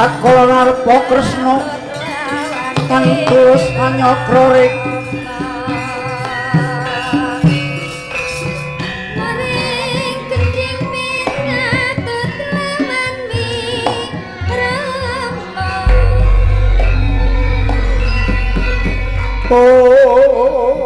Tatkala narpa Kresna kang tulus anyakra ring Maring gendhing pinatut laman mirama. Oh, oh,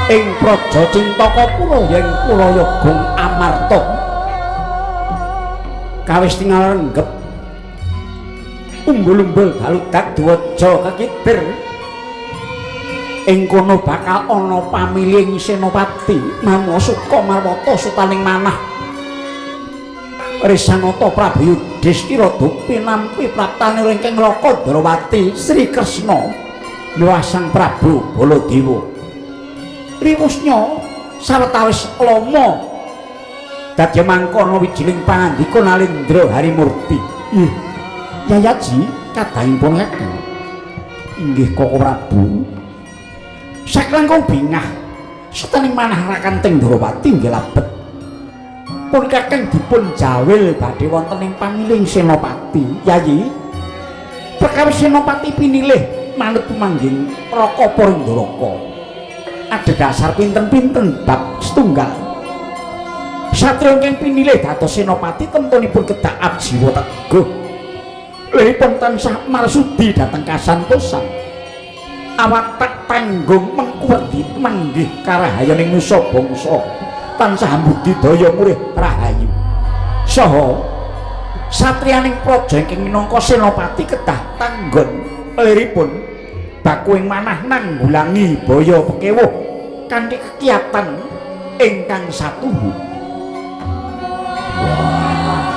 ing Praja Cintakapura yen Puraya Gung Amarta kawis tingal renggep umbul-umbul daludak dwaja kekidir ing kono bakal ana pamilihing senopati Mama Suka Marwata sutaning manah Risanata Prabu Yudhistira pinampi praptane ing Raka Ndrawati Sri Kresna miwah Sang Prabu Baladewa. Riwusnya sawetawis lama dadi mangkono wijiling pangandika Nalendra Harimurti. Ih, Yayaji kadangipun kakang. Inggih Koko Prabu. Saklangkung bingah setaning manah Rakanting Ndrawati nggih labet. Pun kakang dipun jawil badhe wonten ing pamiling Senopati. Yayi, perkawis Senopati pinilih manut pemanggih Raka Parindaraka. Adhedhasar pinten-pinten bab setunggal satriya ingkang pinilih dados senopati temtunipun kedah ajiwa teguh liripun tansah marsudi dhateng kasantosan awatek tanggung mengkuwerdi manggih karahayaning nusa bangsa tansah ambudidaya murih rahayu saha satriyaning praja ingkang minangka senopati kedah tanggon liripun baku ing manah nanggulangi baya pekewuh kanthi kekiatan ingkang satuhu. Wah.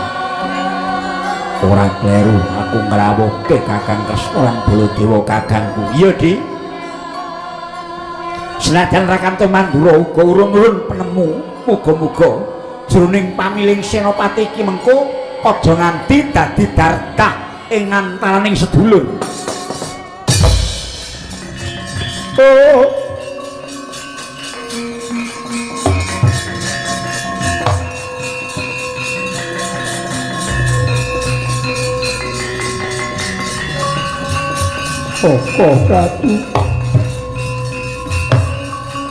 Ora kleru aku ngrawuhke Kakang Kresna lan Baladewa kakangku. Iya, Di. Senajan Rakante Mandura uga urung-urung penemu, muga-muga jroning pamiling senopati iki mengko aja nganti dadi dartah ing antaraning sedulur. Oh. Koko Prabu.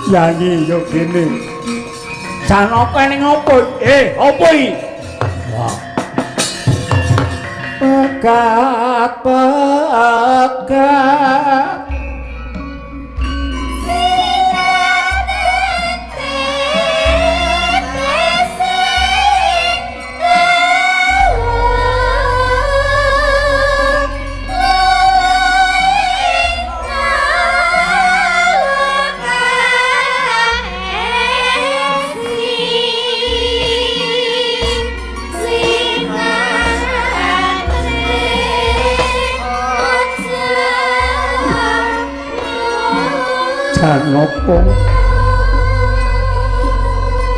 Yayi yo kene. Janaka ning opo? Opo iki? Wah. Pegat pegat. Janaka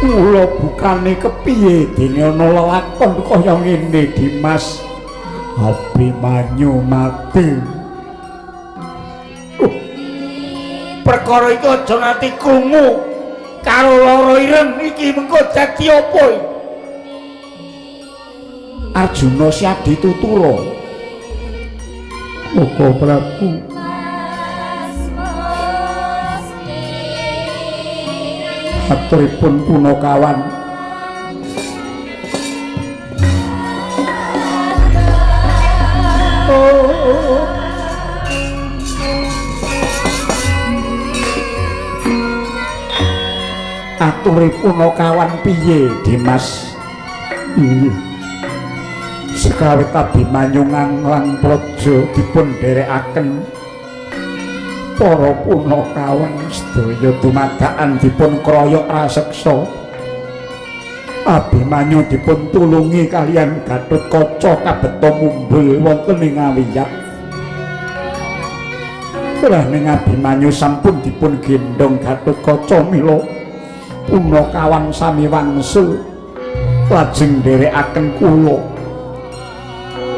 mula bukane kepiye dene ana lelakon kaya ngene Dimas? Abimanyu mati. Perkara iki aja nganti krungu karo lara ireng iki mengko dadi apa iki? Arjuna Siadi tutura. Koko Prabu. Aturipun punakawan. Oh. Aturi punakawan piye, Dimas? Inggih. Sekawit Abimanyu nganglang praja dipun dherekaken para punakawan sedaya dumadakan dipun kroyok raseksa. Abimanyu dipun tulungi kaliyan Gathotkaca kabeta mumbul wonten ing awiyat. Ning Abimanyu sampun dipun gendhong Gathotkaca mila punakawan sami wangsul lajeng nderekaken kula.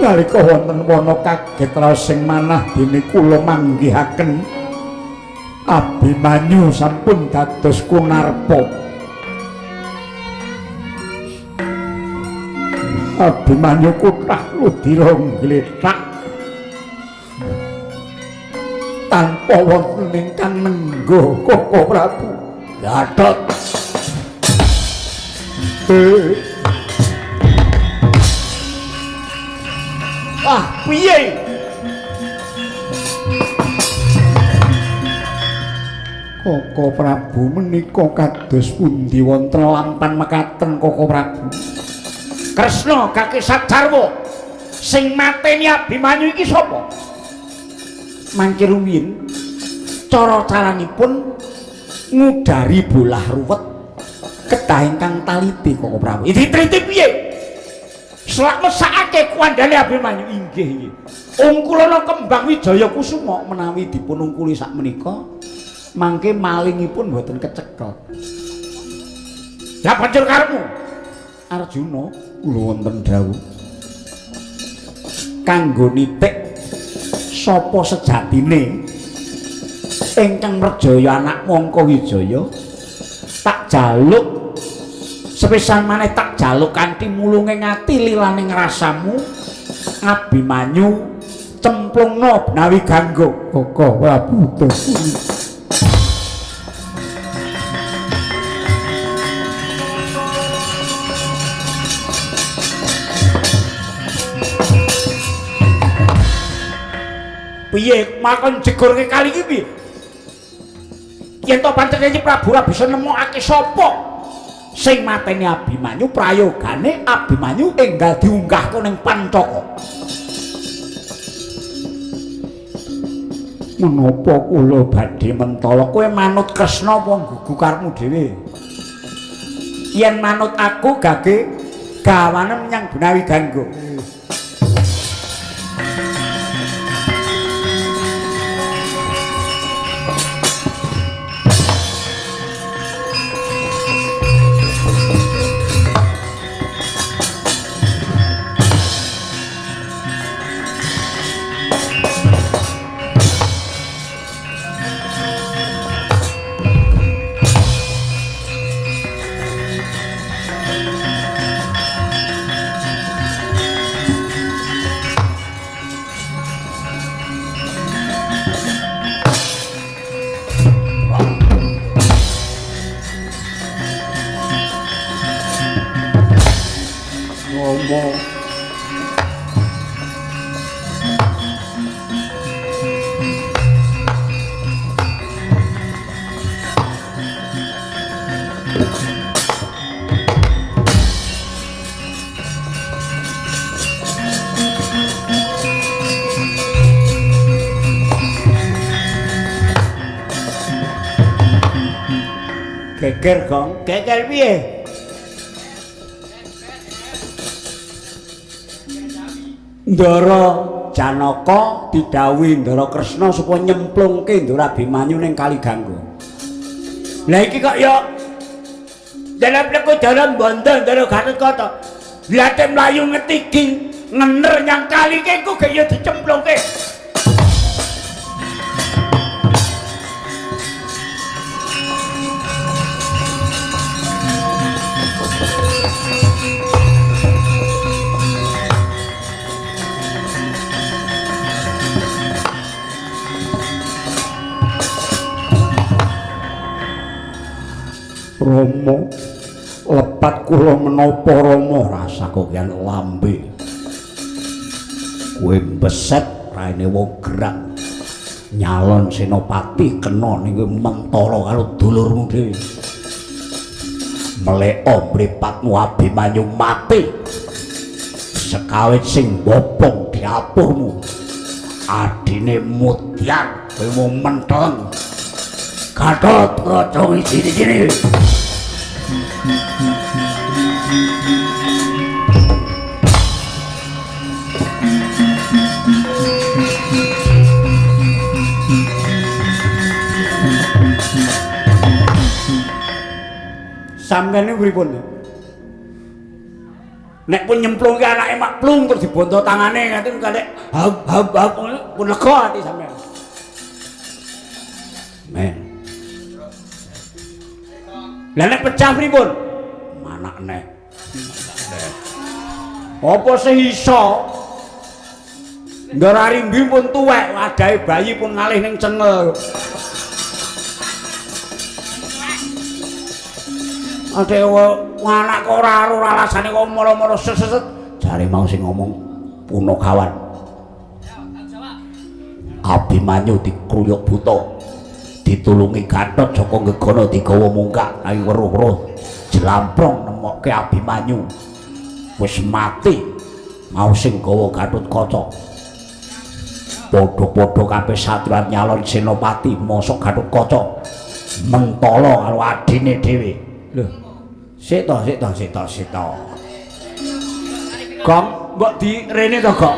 Nalika wonten wana kaget raos sing manah dene kula manggihaken Abimanyu sampun dados kunarpa. Abimanyu kuthah ludira nglethak tanpa wonten ingkang nenggo Koko Prabu. Gatot. Ah, piye? Koko Prabu menika kados pundi wonten lampan mekaten Koko Prabu? Kresna kakesat jarwa sing mateni Abimanyu iki sapa? Mangke rumiyin cara-caranipun ngudari bolah ruwet kedah ingkang taliti Koko Prabu. Iki triti piye? Selak mesakake kuwandane Abimanyu. Inggih inggih. Ungkulana kembang Wijaya Kusuma menawi dipun ungkuli sakmenika mangke malingipun mboten kecekel. Lah banjur karepmu? Arjuna kula wonten dawuh kanggo nitik sapa sejatine ingkang mrejaya anak Wangka Wijaya tak jaluk sepisan maneh tak jaluk kanthi mulunge ati lilaning rasamu Abimanyu cemplungna Benawi Gangga. Koko Prabu. Piye makon jegurke kali iki piye? Yen to pancen iki Prabu ora bisa nemokake sapa sing mateni Abimanyu, prayogane Abimanyu enggal diunggahke ning Pancaka. Menapa kula badhe mentala? Kowe manut Kresna apa nggugu karepmu dhewe? Yen manut aku gage gawane menyang Benawi Gangga. Geger gong, geger piye? Ndara Janaka didhawuhi Ndara Kresna supaya nyemplungke Ndara Abimanyu ning Kali Gangga. Lah iki kok ya dalam pleku dalam bondo Ndara Gatotkaca. Lah tek mlayu ngetigi ngener nyang kali iki kok ya dicemplungke. Rama, lepat kula menapa Rama rasa kokian lambe. Kowe mbeset raine wong gerak. Nyalon senopati kena ning kowe mentala karo dulurmu dhewe. Meleka mripatmu Abimanyu mati. Sekawit sing bopong diapurmu. Adine mutyan kowe mung menteng. Gatot Kaca sini-sini. Sampeyan niku pripun to? Nek pun nyemplungke anake mak plung terus dibonto tangane nganti kalek hab hab hab pun lega ati sampeyan. Men. Lah nek pecah pripun? Manak neh. Apa sih iso? Ndara Arimbi pun tuwek, wadahe bayi pun ngalih ning cengel. Ade anak kok ora ora alasane kok moro-moro seset. Jare mau sing ngomong Punakawan. Abimanyu dikruyuk buta. Ditulungi Gatot Jaka Gegana digawa munggah ayo weruh-weruh jlamprong nemokke Abimanyu. Wis mati. Mau sing gawa Gatotkaca. Padha-padha kabeh satriya nyalon senopati mosok Gatotkaca mentala karo adine dhewe. Lho. Sik to, sik to, sik to, sik to. Gong, mbok di rene to, Gong.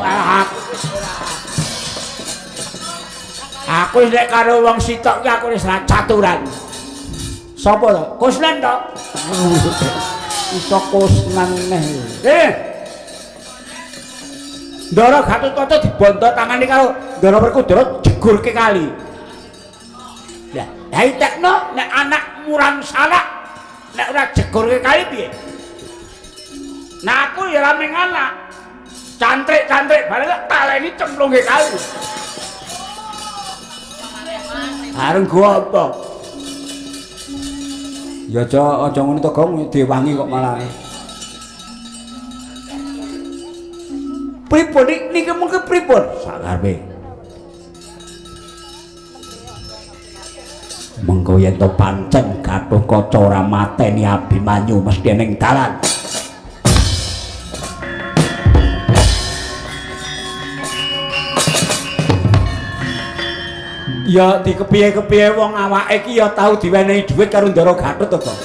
Aku nek karo wong sitok ki aku wis ra caturan. Sapa to? Kusnan to? Iso Kusnan neh. Eh. Ndara Gatotkaca dibonto tangane karo Ndara Werkudara jegurke kali. Lah, ha itekno nek anak murang salah nek ora jegurke kali piye? Nah aku ya ora mung anak. Cantrik-cantrik bareng tak taleni cemplungke kali. Areng gua apa? Ya aja aja ngono to, Gong, diwangi kok malah. Pripun niki mungkin pripun? Sakarepe. Mengko yen to pancen Gatotkaca ora mateni Abimanyu mesti ning dalan. Ya dikepiye-kepiye wong awake iki ya tau diwenehi dhuwit karo Ndara Gatot to, Bang.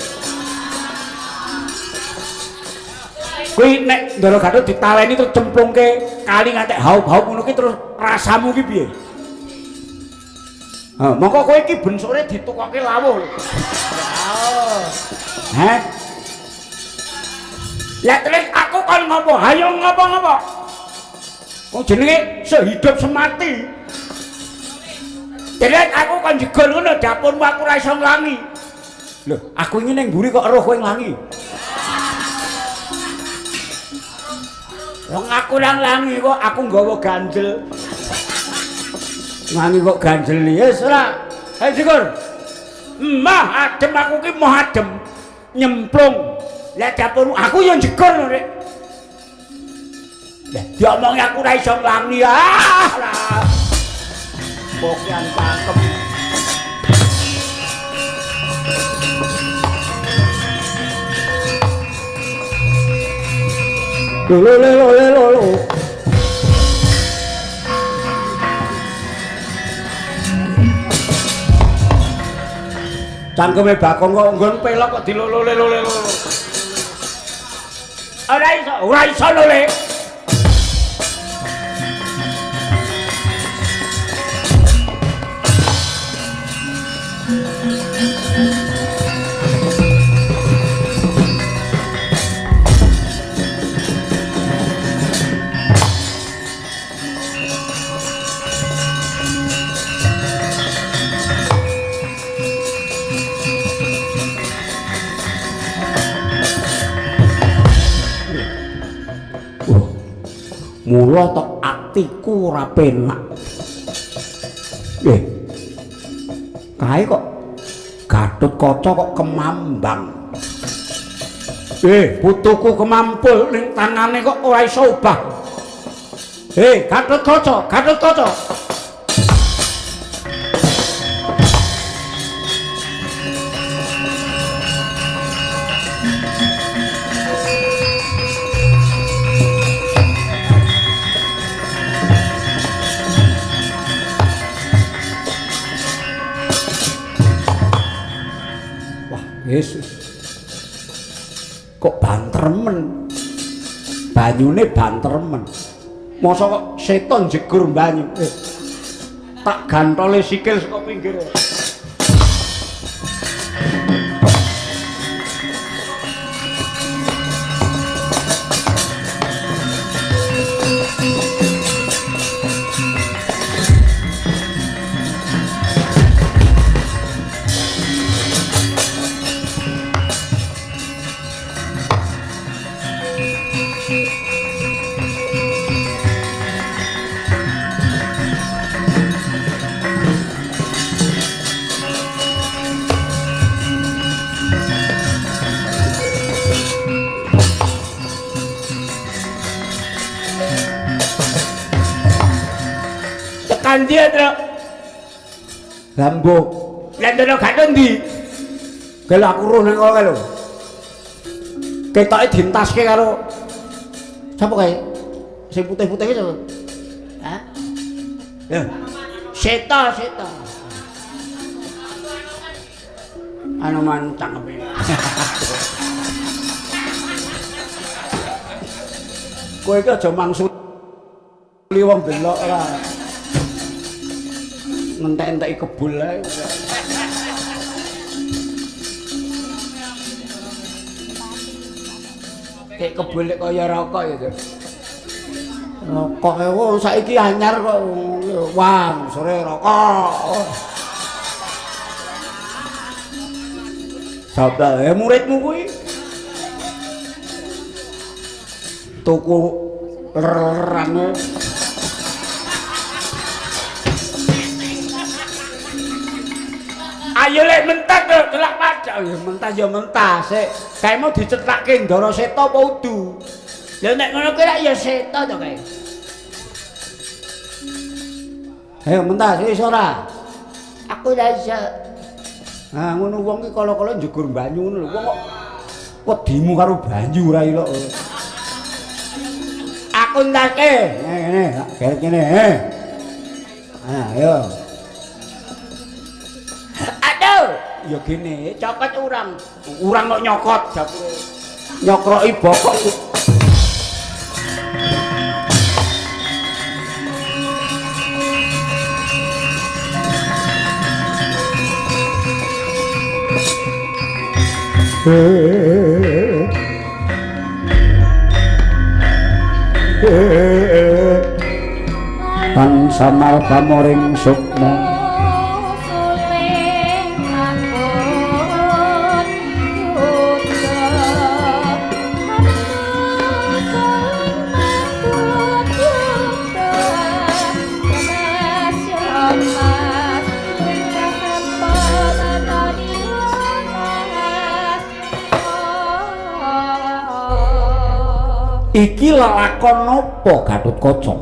Kuwi nek Ndara Gatot ditaleni terus cemplungke kali ngantek haup-haup ngono ki terus rasamu ki piye? Ha, mongko kowe iki ben sore ditukoke lawuh lho. Heh. Lah terus aku kon ngopo? Hayo ngopo-ngopo. Wong jenenge sehidup semati. Terus aku kon jegur ngono dapurmu aku ora iso nglangi. Lho, aku iki ning mburi kok eruh kowe nglangi. Wong aku ora nglangi kok aku nggawa ganjel. Nglangi kok ganjel wis ora. Ayo jegur. Mah adem aku ki moh adem. Nyemplung. Lah dapurmu aku yo jegur lho, Rek. Lah diomongi aku ora iso nglangi. Ah lah. Pokian cangkem. Lho lho lho lho lho. Cangkeme Bagong kok nggon pelok kok dilolo-lolo. Ora iso, ora iso lho, Le. Mula tok atiku ora penak. Kae kok Gatotkaca kok kemambang. Putuku kemampul ning tangane kok ora iso obah. Gatotkaca, Gatotkaca. Yesus. Kok banter men. Banyune banter men. Masa kok seton jegur banyu. Tak gantole sikil saka pinggir. Tekan ndi, Truk? Lah mbok. Lah Ndara Gatut ndi? Kae lho aku roh nang kono kae lho. Ketoke dintaske karo sapa kae? Sing putih-putih iki sapa? Hah? Ya. Seta, seta. Anoman cangkeme. Kowe iki aja mangsuli wong delok ora. Ngentek-enteki kebul ae. Kayak kebul lek kaya rokok ya, Cuk. Rokok e oh, saiki anyar kok. Wah, sore rokok. Sapa ya muridmu kuwi? Tuku lerane. Ayo lek mentas lho, celak pajak. Ya mentas ya mentas sik. Kae mau dicethake Ndara Seta apa udu? Lha nek ngono kuwi lak ya seta to kae. Ayo mentas wis ora? Aku ora iso. Nah ngono wong ki kala-kala njegur banyu ngono lho. Wong kok wedimu karo banyu ora ilok. Aku entake. Ngene, tak geret kene. Ah, ayo. Aduh, Ya gene, cokot urang. urang kok nyokot dapure. Nyokroki bokok. Tan samal pamoring sukma. Suling makut yuda. Suling makut yuda. Mas yo mas, Iki lelakon napa Gatotkaca?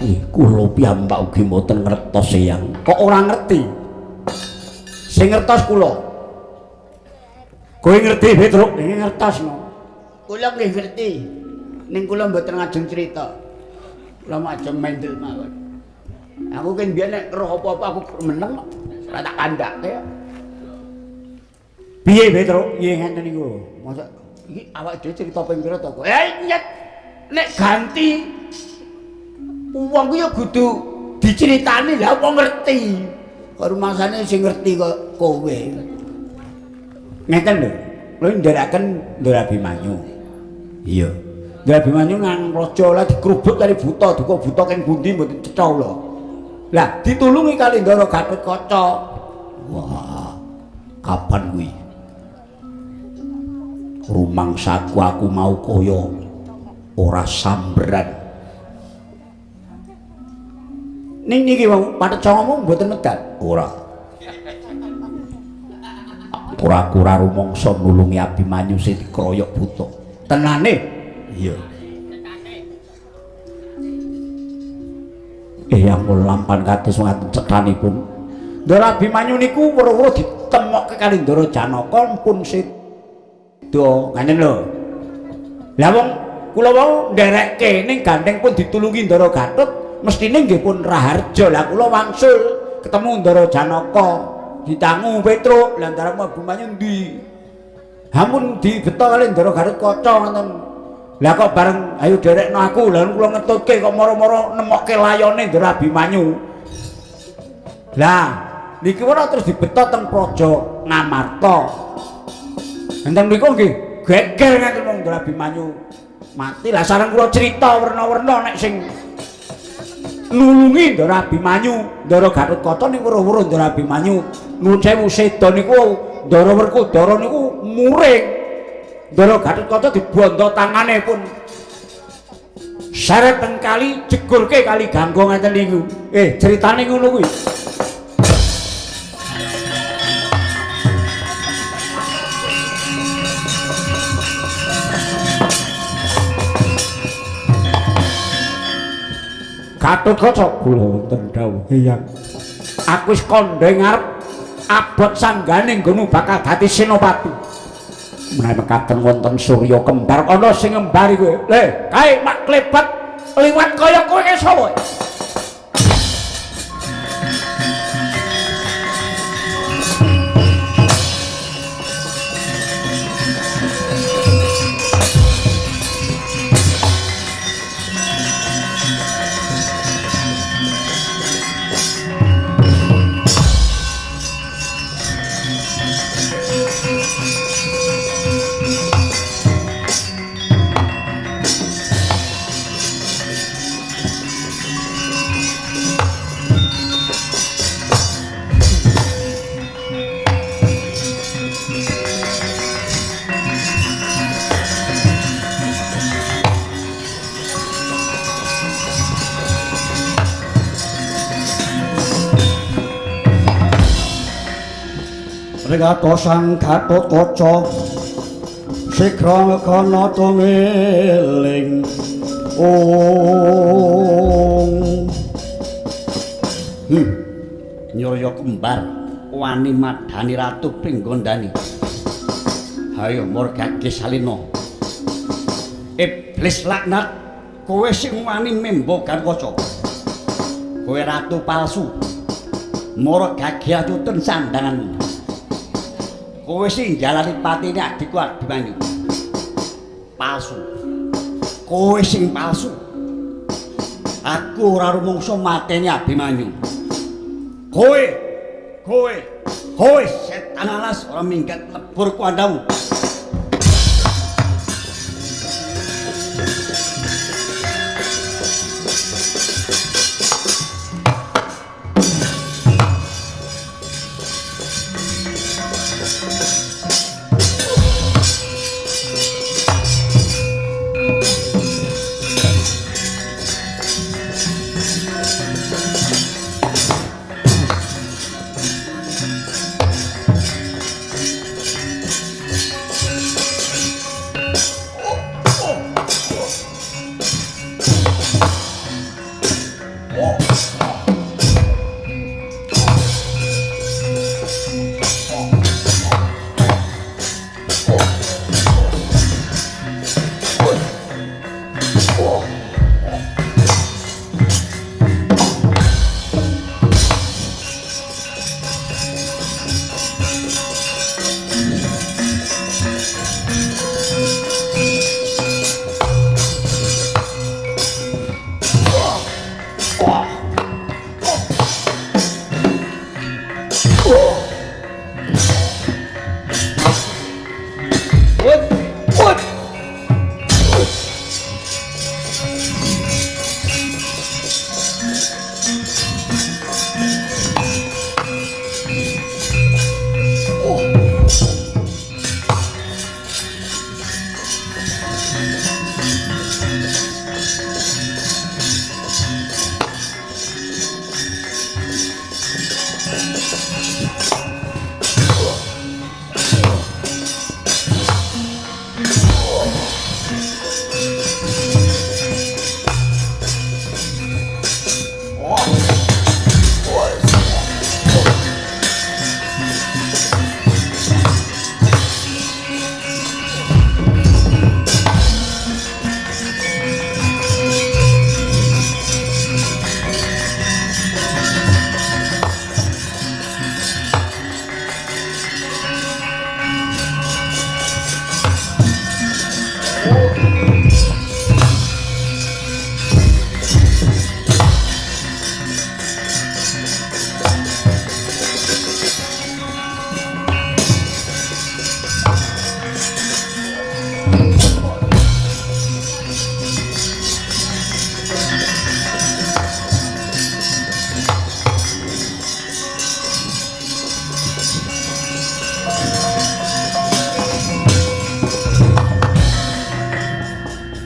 Nggih, kula piyambak ugi mboten ngertos Eyang. Kok ora ngerti? Sing ngertos kula. Kowe ngerti, Petruk? Nggih ngertos no. Kula nggih ngerti. Ning kula mboten ngajeng crita. Kula majeng mendel mawon. Aku kan biyen nek roh apa-apa aku meneng kok. Ora tak kandhake. Piye, Petruk? Nggih ngenten niku lho. Mosok iki awake dhewe cerita ping pira to kok? Eh, nyet. Nek ganti wong ku ya kudu diceritani lah apa ngerti. Kok rumangsane sing ngerti kok kowe. Ngeten lho. Kula nderekaken Ndara Abimanyu. Iya. Ndara Abimanyu nang raja lah dikrubut kali buta, duka buta keng pundi mboten cetha kula. Lah ditulungi kali Ndara Gatotkaca. Wah, kapan kuwi? Rumangsaku aku mau kaya ora sambran. Ning niki wong pathet songomu mboten medal. Ora. Ora rumangsa nulungi Abimanyu sing dikroyok buta. Tenane? Iya. Eyang kula lampan kados ngaten cethanipun. Ndara Abimanyu niku weruh-weruh ditemokke kali Ndara Janaka pun seda. Ngaten lho. Lah wong kula wau nderekke ning gandeng pun ditulungi Ndara Gatut, mestine nggih pun raharja. Lah kula wangsul ketemu Ndara Janaka, ditangu Petruk, lah Ndara Abimanyu endi? Ampun dibeto kali Ndara Gatotkaca ngoten. Lah kok bareng ayo derekno aku, lah kula ngetutke kok moro-moro nemokke layone Ndara Abimanyu. Lah niki ora terus dibeto teng Praja Ngamarta. Enten mriku nggih geger ngaten wong Ndara Abimanyu mati. Lah sareng kula crita werna-werna nek sing nulungi Ndara Abimanyu, Ndara Gatotkaca ning weruh-weruh Ndara Abimanyu. Nuwun sewu seda niku Ndara Werkudara niku muring. Ndara Gatotkaca dibondo tangane pun seret teng kali jegurke kali Gangga ngaten niku. Critane ngono kuwi. Gatotkaca kula wonten dawuh Hyang. Aku wis kandha ing ngarep abot sanggane nggonmu bakal dadi senopati. Menawi mekaten wonten surya kembar ana sing ngembari kowe. Le, kae mak klebat liwat kaya kowe ki sapa? Ringatosan Gatotkaca sigra ngekana tumiling ung. Nyurya kembar wani madani Ratu Pringgondani. Hayo Murgage Salina. Iblis laknat, kowe sing wani membo Gatotkaca. Kowe ratu palsu. Murgage atuten sandanganmu. Kowe sing njalani patine adikku Abimanyu. Palsu. Kowe sing palsu. Aku ora rumangsa mateni Abimanyu. Kowe, kowe, kowe setan alas ora minggat lebur kuandamu.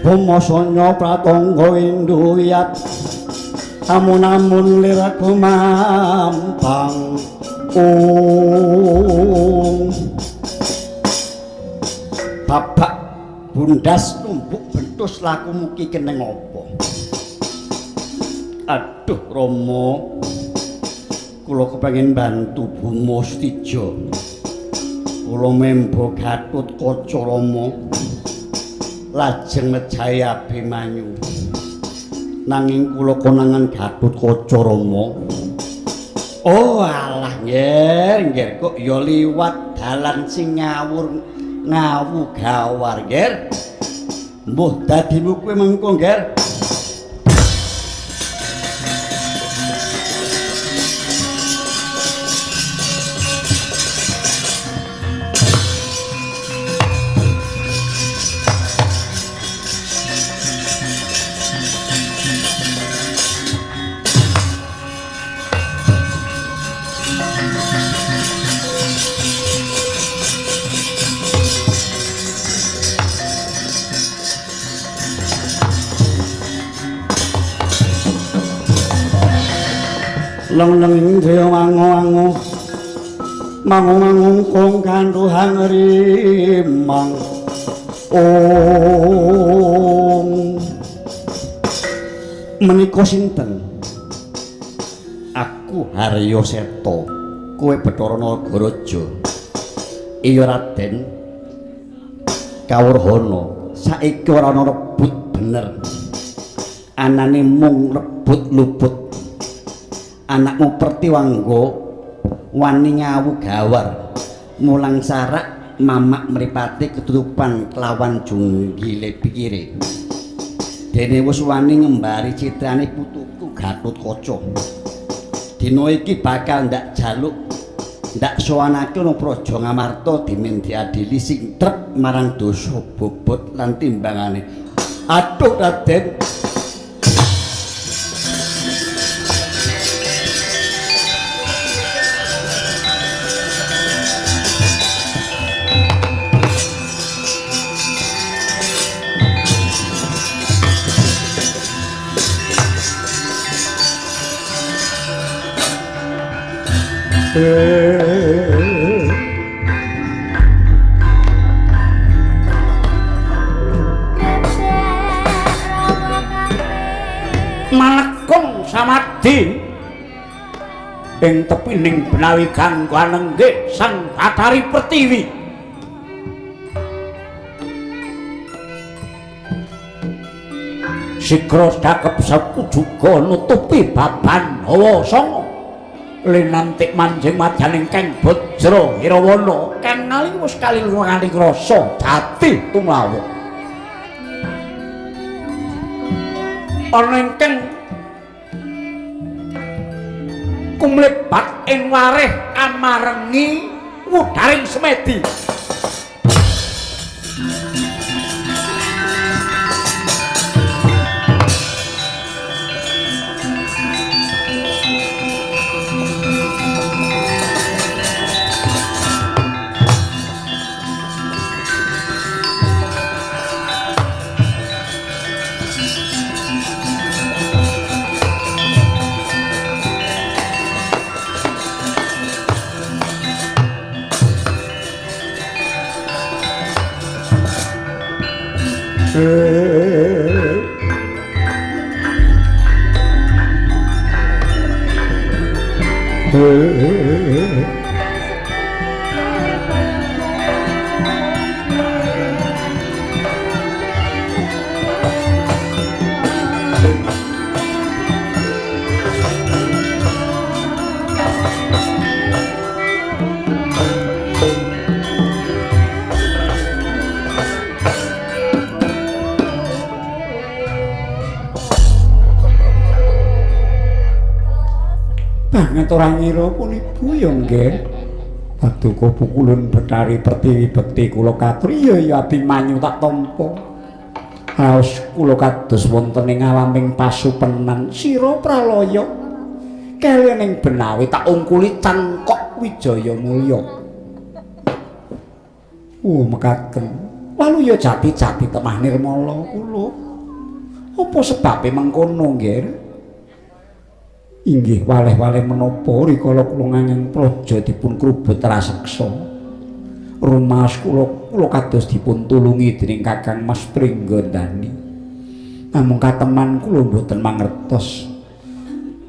Bumasanya pratangga induyat amun-amun lir gumampang ung. Babak bundas tumbuk bentus lakumu ki keneng apa? Aduh Rama, kula kepengin bantu Buma Stija. Kula membo Gatotkaca Rama lajeng mejahi Abimanyu. Nanging kula konangan Gatotkaca Rama. Oh alah nger, nger kok ya liwat dalan sing ngawur ngawu gawar nger. Mbuh dadimu kowe mengko nger. Leng-leng jaya mangu-mangu mangu-mangu kong kanduhang rimang ong. Menika sinten? Aku Harya Seta, kowe Bathara Nagaraja. Iya Raden, kawruhana saiki ora ana rebut bener, anane mung rebut luput. Anakmu Pertiwangga wani ngawu gawar mulang sarak mamak mripate ketutupan kelawan junggile pikire. Dene wis wani ngembari citrane putuku Gatotkaca. Dina iki bakal ndak jaluk ndak sowanake ana Praja Ngamarta dimin diadili sing trep marang dosa bobot lan timbangane. Aduh Raden. Malekung samadhi ing tepining Benawi Gangga nenggih Sang Bathari Pertiwi. Sigra dakep sekujuga nutupi baban hawa sanga linantik manjing madyaning Kang Bajra Hirawana kang naliwus kalilunganing rasa jati tumlawa. Ana ingkang kumlebat ing wareh amarengi wudaring semedi. Banget ora ngira pun ibu ya nggih. Paduka pukulun Bathari Pertiwi bekti kula katur. Iya ya Abimanyu tak tampa. Raos kula kados wonten ing alaming pasupenan sira pralaya. Kelining ing Benawi tak ungkuli cangkok Wijaya Mulya. Mekaten. Waluya jati-jati temah nirmala kula. Apa sebabe mengkono nggih? Inggih waleh-waleh menapa rikala kula ngangeng praja dipun krubut raseksa. Rumaos kula kula kados dipun tulungi dening Kakang Mas Pringgondani. Namung kateman kula mboten mangertos.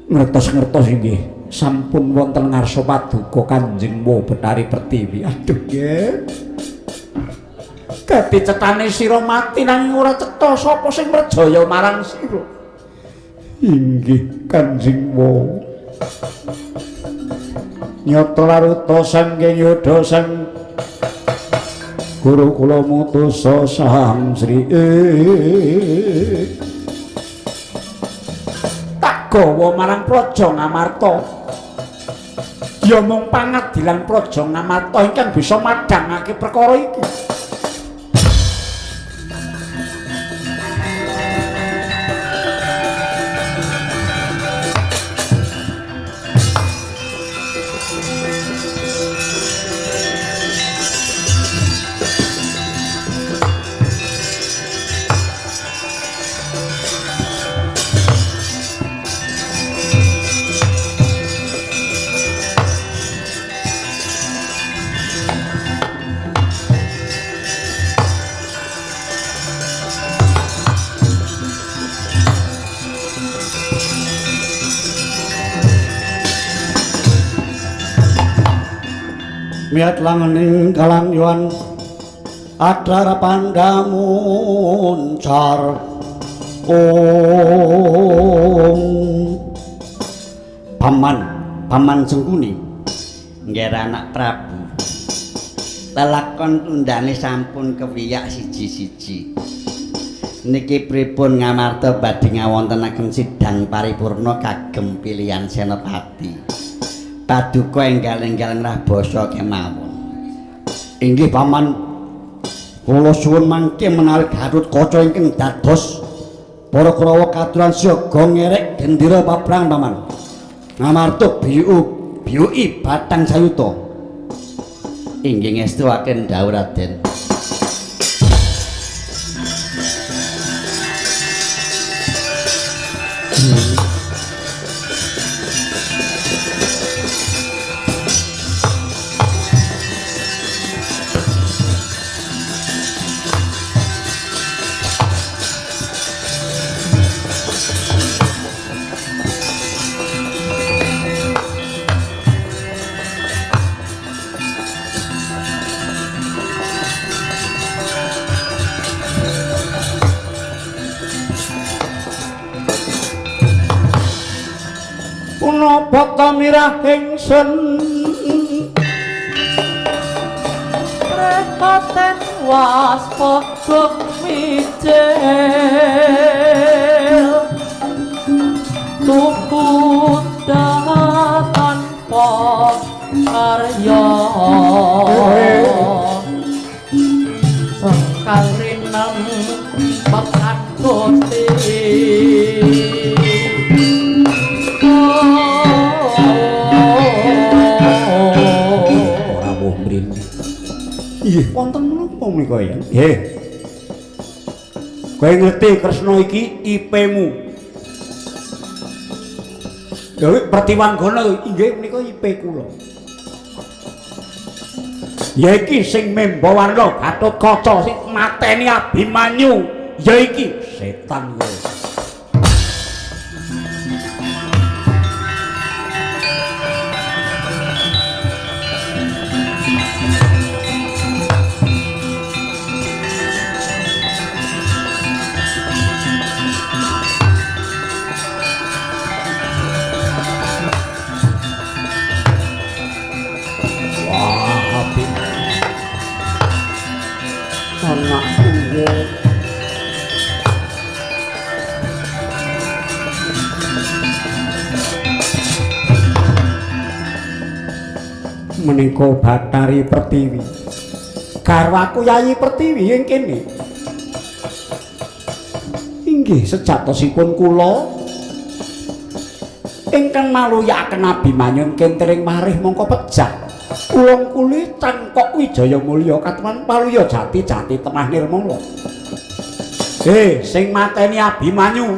Ngertos-ngertos inggih sampun wonten ngarsa paduka Kanjeng Wa Bathari Pertiwi. Aduh nggih. Dadi cetane sira mati nanging ora cetha sapa sing mrejaya marang sira. Inggih Kanjeng Wa. Nyata laruta saking yudha sang guru kula mutusa sang Sri. Tak gawa marang Praja Ngamarta. Ya mung pangadilan Praja Ngamarta ingkang bisa madhangake perkara iki. Miat langening kalangyan adara pandamuncar. Om Paman, Paman Sengkuni nggih anak Prabu. Lelakon tundane sampun kewiyak siji-siji. Niki pripun Ngamarta badhe ngawontenaken sidang paripurna kagem pilihan senopati. Paduka enggal-enggal ngrah basa kemawon. Inggih Paman, kula suwun mangke menawi Gatotkaca ingkang dados para Kurawa katuran siaga ngerek gendera paprang Paman. Ngamarta biyuki batang sayuta. Inggih ngestuaken dawuh Raden. Punapa mirah ingsun Prepaten waspada mijil tuku tanpa karya sengkalinem pekan Gusti. Nggih, wonten menapa menika ya? Nggih. Kowe ngerti Kresna iki IP-mu. Lha Pertiwanggana inggih menika IP kula. Ya iki sing memba warna Gatotkaca sing mateni Abimanyu. Ya iki setan kowe. Menika Bathari Pertiwi. Garwaku Yayi Pertiwi ing kene. Inggih sejatosipun kula ingkang maluyakaken Abimanyu kentering marih mongko pejah. Ulung kuli cangkok Wijaya Mulya kateman paluya jati-jati temah nirmala. Sing mateni Abimanyu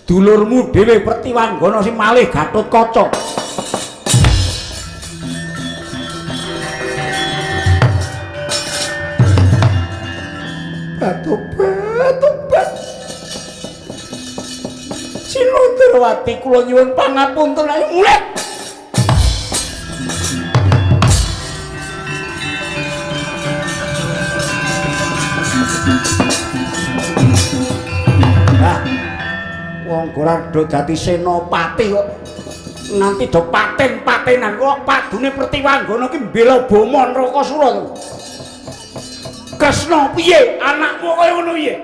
dulurmu dhewe Pertiwanggana sing malih Gatotkaca. Tobat, tobat. Sinundrawati kula nyuwun pangapunten ayo mulih. Lah, wong ora do dadi senopati kok nganti do paten-patenan kok padune Pertiwanggana ki mbela Boma Narakasura to. Kresna piye anakmu kaya ngono piye?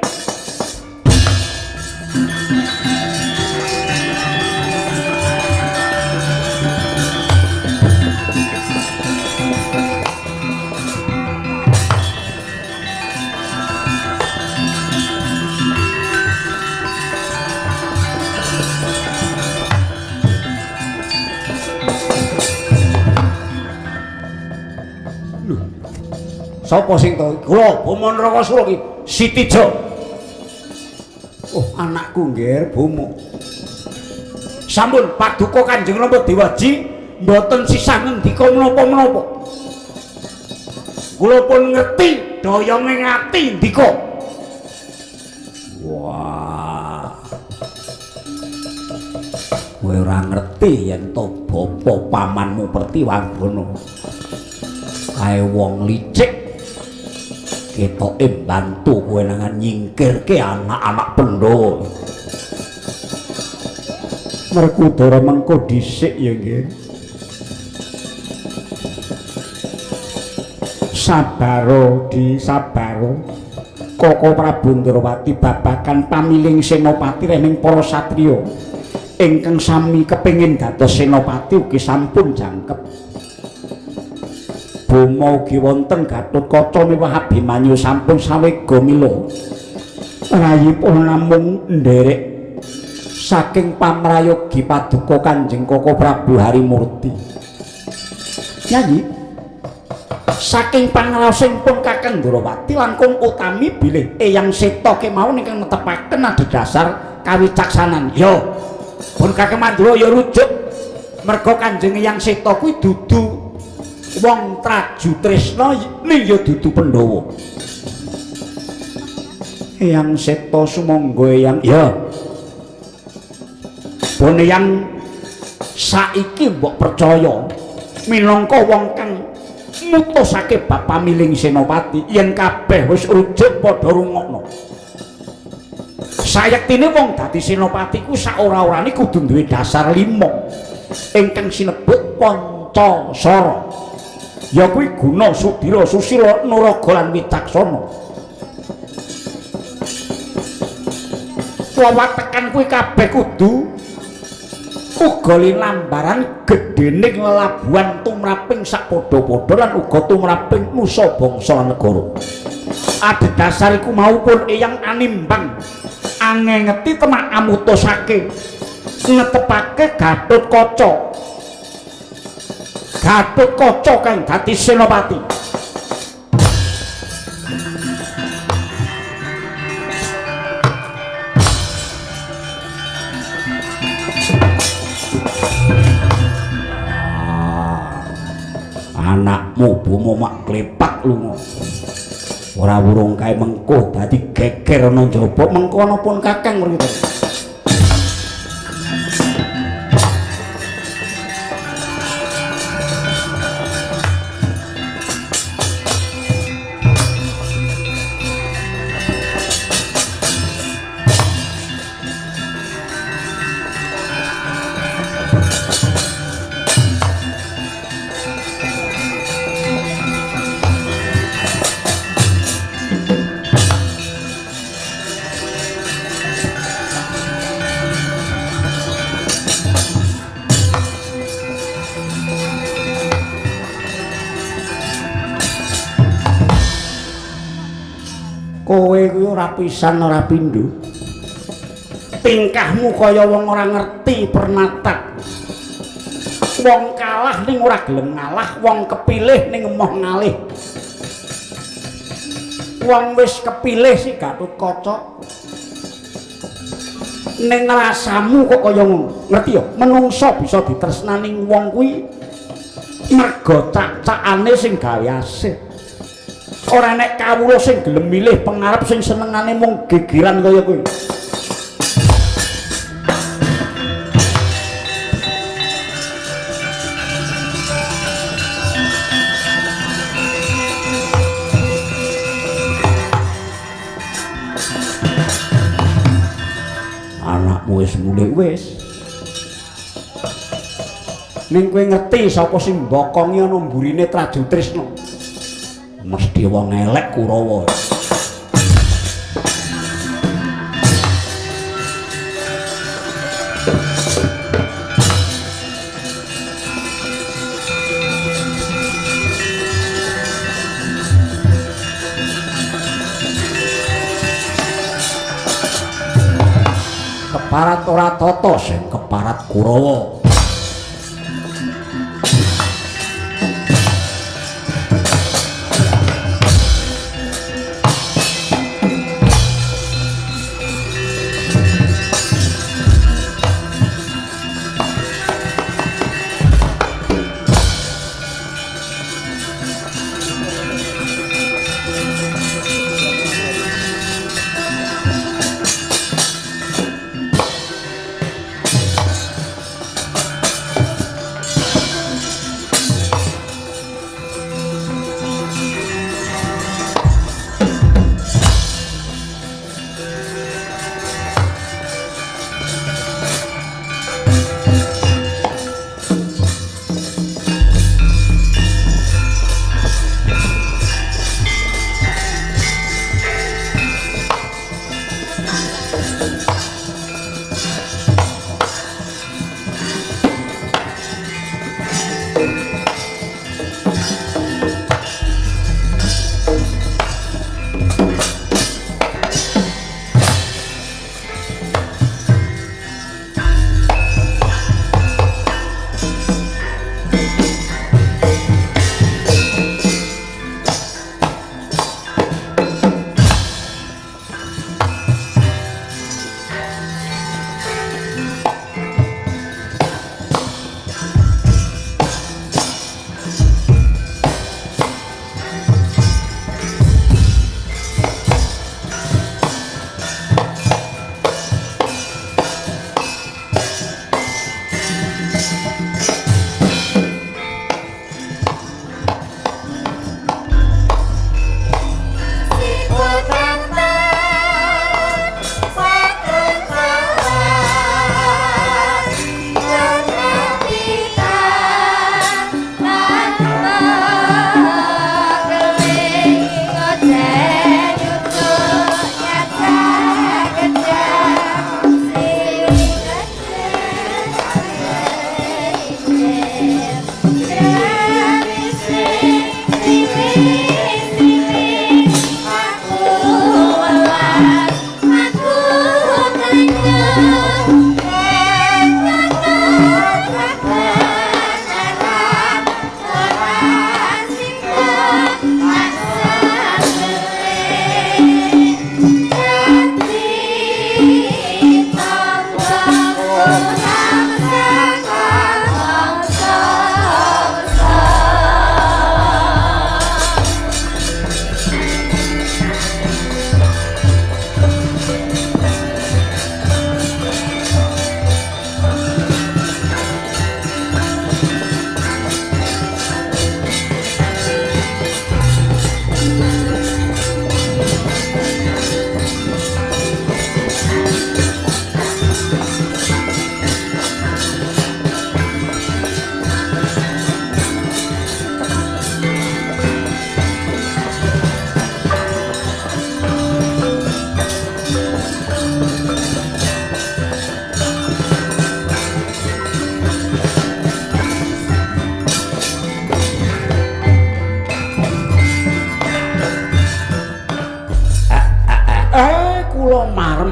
Sapa sing to? Kula Boma Narakasura ki Sitija. Oh, anakku nggih Boma. Sampun paduka Kanjeng Rama Dewaji mboten sisah ngendika menapa-menapa. Kula pun ngerti doyonge ati ndika. Wah. Kowe ora ngerti yen to bapa pamanmu Pertiwanggana kae wong licik. Ketoke mbantu kowe nangan nyingkirke anak-anak Pandhawa. Werkudara mengko dhisik ya nggih. Sabaro di sabaro. Koko Prabu Ndrawati babagan pamiling senopati rening para satriya ingkang sami kepengin dados senopati ugi sampun jangkep. Boma ugi wonten Gatotkaca miwah Abimanyu sampun sawega mila. Rayipun namung nderek saking pamrayogi paduka Kanjeng Koko Prabu Harimurti. Nyanyi saking pangraosipun Kakang Ndrawati langkung utami bilih Eyang Seta kemawon ingkang netepaken adhedhasar kawicaksanan. Yo, pun Kakang Mandura ya rujuk merga Kanjeng Eyang Seta kuwi dudu wong Traju Tresna ning ya dudu Pandhawa. Eyang Seta sumangga Eyang. Ya. Pun Eyang saiki mbok percaya minangka wong kang mutusake bab pamiling senopati yen kabeh wis rujuk padha rungokno. Sayektine wong dadi senopati ku saora-orane kudu duwe dasar 5 ingkang sinebut Pancasara. Ya kuwi guna, sudira, susila, nuraga lan wicaksana. Wewatekan kuwi kabeh kudu uga linambaran gedhening lelabuhan tumraping sapadha-padha lan uga tumraping nusa bangsa lan negara. Adhedhasar iku mau pun Eyang animbang angengeti temak amutusake netepake Gatotkaca. Gatotkaca kang dadi senopati. Anakmu Boma mak klepak lunga. Ora wurung kae mengko dadi geger ana njaba mengko ana pun Kakang mriki. Kowe kuwi ora pisan ora pindho. Tingkahmu kaya wong ora ngerti pernatak. Wong kalah ning ora gelem ngalah, wong kepilih ning emoh ngalih. Wong wis kepilih si Gatotkaca. Ning rasamu kok kaya ngono. Ngerti ya? Menungsa bisa ditresnani wong kuwi merga cak-cakane sing gawe asih. Ora nek kawula sing gelem milih pengarep sing senengane mung gegeran kaya kowe. Anakmu wis mulih wis. Ning kowe ngerti sapa sing mbokongi ana mburine Trajutrisna? Mesti wong elek Kurawa. Keparat ora tata sing keparat Kurawa.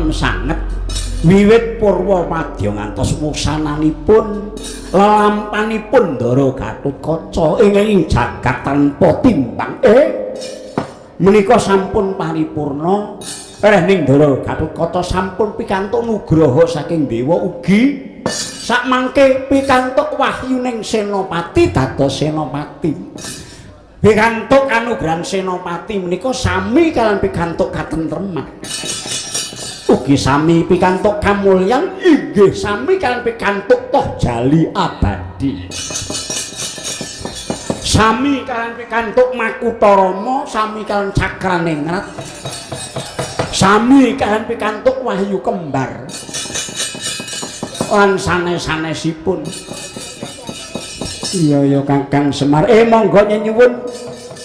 Sanget wiwit purwa madya ngantos wusananipun lelampanipun Ndara Gatotkaca ing jagat tanpa timbang menika sampun paripurna. Ning Ndara Gatotkaca sampun pikantuk nugraha saking dewa ugi sakmangke pikantuk wahyuning senopati dados senopati. Pikantuk kanugrahan senopati menika sami kaliyan pikantuk katentreman. Ugi sami pikantuk kamulyan, inggih sami kaliyan pikantuk toh jali abadi. Sami kaliyan pikantuk makutha rama, sami kaliyan cakraningrat. Sami kaliyan pikantuk wahyu kembar. lan sanes-sanesipun. Iya ya Kakang Semar. Monggo nyenyuwun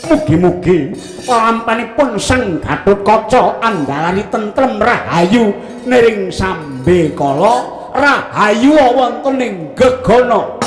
mugi-mugi lampanipun Sang Gatotkaca andalani tentrem rahayu niring sambe kala rahayu wonten ing gegana.